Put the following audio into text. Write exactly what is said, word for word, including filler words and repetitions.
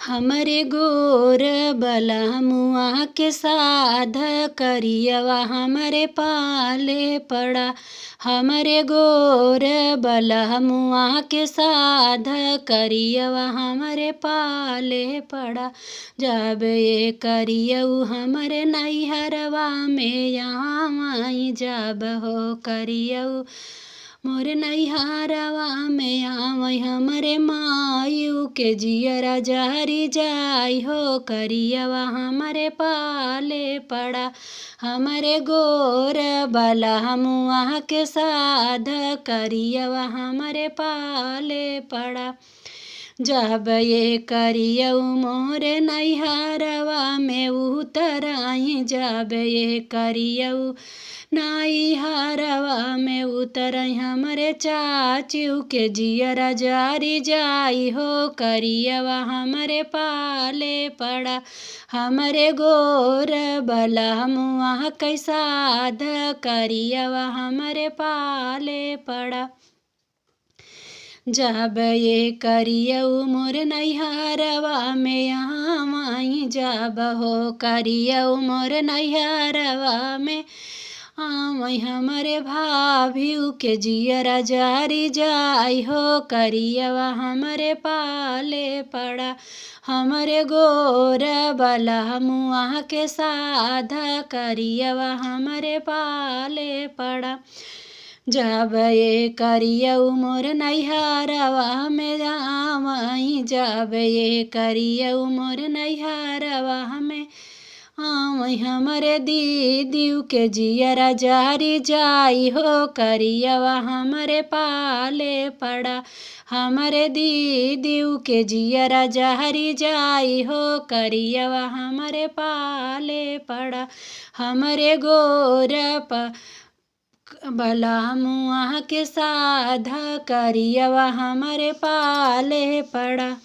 हमरे गोर बलमुआ के साध करियवा हमरे पाले पड़ा। हमरे गोर बलमुआ के साध करियवा हमरे पाले पड़ा। जब ये करियऊ हमरे नैहरवा में आवई, जब हो करियऊ मोर नैहरवा में आवई, हमरे मायू के जियरा जहरी जाई हो करियवा हमरे पाले पड़ा। हमरे गोर बलमुआ के साध करियवा हमरे पाले पड़ा। जब ये करियऊ मोर नैहरवा में उतरई, जब ये करियऊ नैहरवा में उतरई, हमरे चाचू के जियरा जहरी जाई हो करियवा हमरे पाले पड़ा। हमरे गोर बलमुआ के साध करियवा हमरे पाले पड़ा। जब ये करियऊ मोर नैहरवा में आवई, जब हो करियऊ मोर नैहरवा में आवई, हमरे भाभीऊ के जियरा जहरी जाई हो करियवा हमरे पाले पड़ा। हमरे गोर बलमुआ के साध करियवा हमरे पाले पड़ा। जब ये करियऊ मोर नैहरवा में आवई, जब ये करियऊ मोर नैहरवा में आवई, हमरे दीदीऊ के जियरा जहरी जाई हो करियवा हमरे पाले पड़ा। हमरे दीदीऊ के जियरा जहरी जाई हो करियवा हमरे पाले पड़ा। हमरे गोर प-, बलमुआ के साध करियवा हमरे पाले पड़ा।